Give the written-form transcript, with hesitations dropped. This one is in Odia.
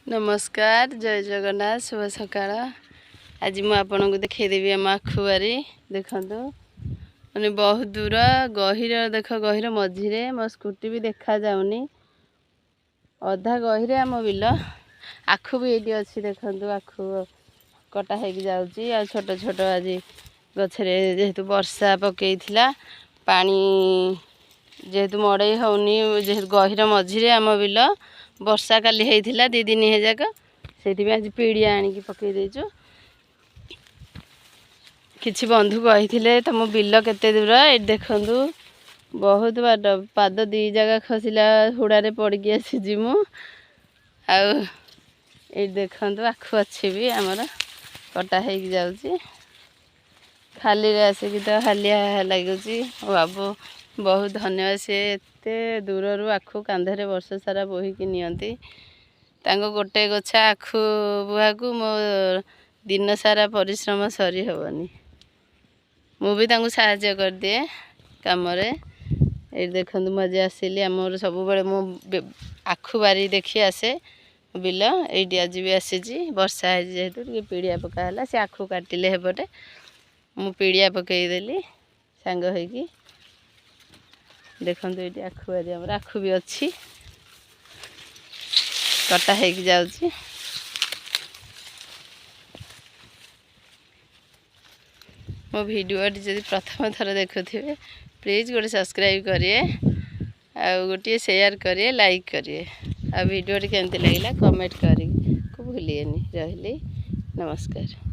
ନମସ୍କାର, ଜୟ ଜଗନ୍ନାଥ, ଶୁଭ ସକାଳ। ଆଜି ମୁଁ ଆପଣଙ୍କୁ ଦେଖେଇଦେବି ଆମ ଆଖୁବାରି। ଦେଖନ୍ତୁ, ମାନେ ବହୁତ ଦୂର ଗହିର। ଦେଖ, ଗହିର ମଝିରେ ମୋ ସ୍କୁଟି ବି ଦେଖାଯାଉନି। ଅଧା ଗହିରେ ଆମ ବିଲ। ଆଖୁ ବି ଏଇଠି ଅଛି। ଦେଖନ୍ତୁ, ଆଖୁ କଟା ହେଇକି ଯାଉଛି। ଆଉ ଛୋଟ ଛୋଟ ଆଜି ଗଛରେ ଯେହେତୁ ବର୍ଷା ପକେଇଥିଲା, ପାଣି ଯେହେତୁ ମଡ଼େଇ ହେଉନି, ଯେହେତୁ ଗହିର ମଝିରେ ଆମ ବିଲ, ବର୍ଷା କାଲି ହେଇଥିଲା 2 ଦିନ ହେଇଯାକ, ସେଇଥିପାଇଁ ଆଜି ପିଡ଼ିଆ ଆଣିକି ପକେଇ ଦେଇଛୁ। କିଛି ବନ୍ଧୁ କହିଥିଲେ, ତମ ବିଲ କେତେ ଦୂର? ଏଇଠି ଦେଖନ୍ତୁ, ବହୁତ ବାଟ। ପାଦ ଦୁଇ ଜାଗା ଖସିଲା, ହୁଡ଼ାରେ ପଡ଼ିକି ଆସିଛି ମୁଁ। ଆଉ ଏଇଠି ଦେଖନ୍ତୁ, ଆଖୁ ଅଛି ବି ଆମର, କଟା ହେଇକି ଯାଉଛି। ଖାଲିରେ ଆସିକି ତ ହାଲିଆ ଲାଗୁଛି। ବାବୁ ବହୁତ ଧନ୍ୟବାଦ। ସେ ଏତେ ଦୂରରୁ ଆଖୁ କାନ୍ଧରେ ବର୍ଷ ସାରା ବୋହିକି ନିଅନ୍ତି। ତାଙ୍କ ଗୋଟେ ଗୋଛା ଆଖୁ ବୁହାକୁ ମୋ ଦିନ ସାରା ପରିଶ୍ରମ ସରି ହେବନି। ମୁଁ ବି ତାଙ୍କୁ ସାହାଯ୍ୟ କରିଦିଏ କାମରେ। ଏଇଠି ଦେଖନ୍ତୁ, ମୁଁ ଆଜି ଆସିଲି। ଆମର ସବୁବେଳେ ମୁଁ ଆଖୁ ବାରି ଦେଖି ଆସେ ବିଲ। ଏଇଠି ଆଜି ବି ଆସିଛି। ବର୍ଷା ହେଇଛି ଯେହେତୁ, ଟିକେ ପିଡ଼ିଆ ପକା ହେଲା। ସେ ଆଖୁ କାଟିଲେ ହେପଟେ, ମୁଁ ପିଡ଼ିଆ ପକେଇଦେଲି ସାଙ୍ଗ ହେଇକି। ଦେଖନ୍ତୁ, ଏଇଠି ଆଖୁ ବାରି ଆମର। ଆଖୁ ବି ଅଛି, କଟା ହେଇକି ଯାଉଛି। ମୋ ଭିଡ଼ିଓଟି ଯଦି ପ୍ରଥମ ଥର ଦେଖୁଥିବେ, ପ୍ଲିଜ୍ ଗୋଟେ ସବସ୍କ୍ରାଇବ୍ କରିବେ ଆଉ ଗୋଟିଏ ସେୟାର କରିବେ, ଲାଇକ୍ କରିବେ। ଆଉ ଭିଡ଼ିଓଟି କେମିତି ଲାଗିଲା କମେଣ୍ଟ କରିବାକୁ ଭୁଲିବେନି। ରହିଲି, ନମସ୍କାର।